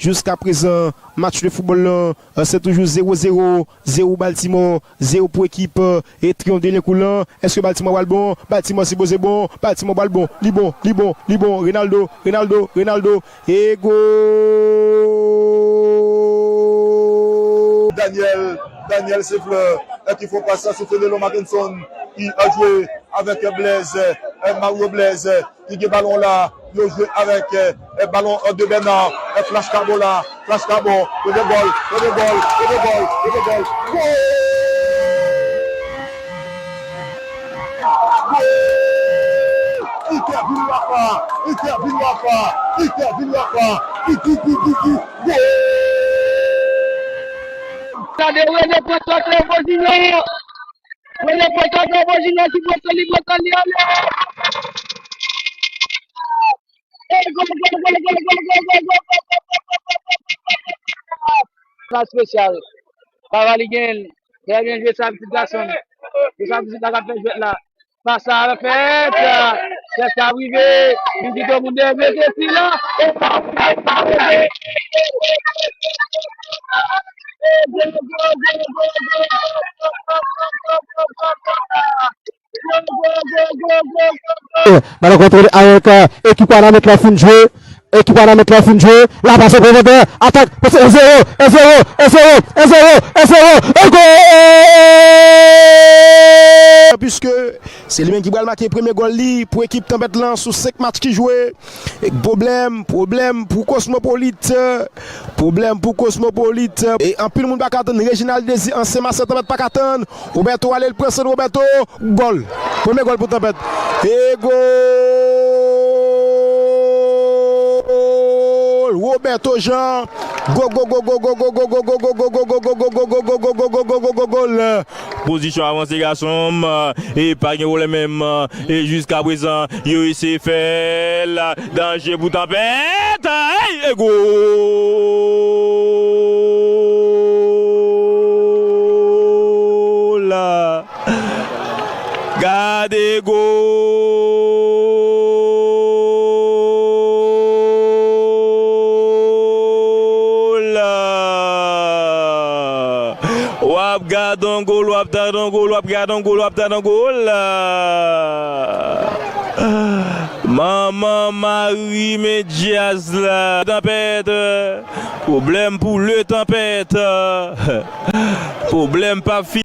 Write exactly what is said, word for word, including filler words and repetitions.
Jiskaprezan, match de foutbòl lan, se toujou zewo zewo, zewo Baltimore, zewo pou ekip, e Triyonf de Lyenkou lan. Èske Baltimore pral bon? Baltimore sipoze bon. Baltimore pral bon. Li bon, li bon, li bon. Ronaldo, Ronaldo, Ronaldo. E gol! Daniel, Daniel Seflè, ki fè yon pas sou Fenelon Martinson, ki, e, jwe avèk, e, Blaise, e, Mario Blaise, ki gen balon la, yo jwe avèk, e, e, balon, e, de Bernard, e, Flash Carbon la, Flash Carbon, yo gen gòl, yo gen gòl, yo gen gòl, yo gen gòl. Gòl! Gòl! Interville Wafa, Interville Wafa, Interville Wafa, ki, ki, ki, ki, ki, gòl! Gade Rene pran tòt Evo Junior. Rene pran tòt Evo Junior ki pran tòt li, pran tòt li ale. E gòl, gòl, gòl, gòl. Pas espesyal. Kavali gen l. Trè byen jwe sa, pitit gason. Jwe sa, pitit la k ap fè jwèt la. Pas la fèt. Chèch la rive. Li di tout moun dèyè mete sila. E pa rive, pa rive. Balon kontwole avèk, e, ekip Wanament la fin jwe. Ekip Wanament la fin jwe. La pase pou Vantè. Atak. Pase en zewo, en zewo, en zewo, en zewo, en zewo, en zewo. E gòl! Piske se li menm ki pral make premye gòl li pou ekip Tanpèt lan sou senk match ki jwe. Pwoblèm, pwoblèm pou Kosmopolit. Pwoblèm pou Kosmopolit. E anpil moun pa ka tann Reginald Désir, ansyen Masè Tanpèt, pa ka tann. Roberto ale, l pran sant Roberto. Gòl. Premye gòl pou Tanpèt. E gòl! Roberto Jean. Gòl, gòl, gòl, gòl, gòl, gòl, gòl, gòl, gòl, gòl, gòl, gòl, gòl, gòl, gòl, gòl, gòl, gòl, gòl, gòl. Pozisyon avanse gason m, e pa gen pwoblèm menm, e jiskaprezan yo eseye fè l, danje pou Tanpèt, ey, e gòl! Gade gòl! W ap gade yon gòl, w ap tande yon gòl, w ap gade yon gòl, w ap tande yon gòl. Manman Mari men djaz la. Tanpèt, pwoblèm pou le Tanpèt. Pwoblèm p ap fini.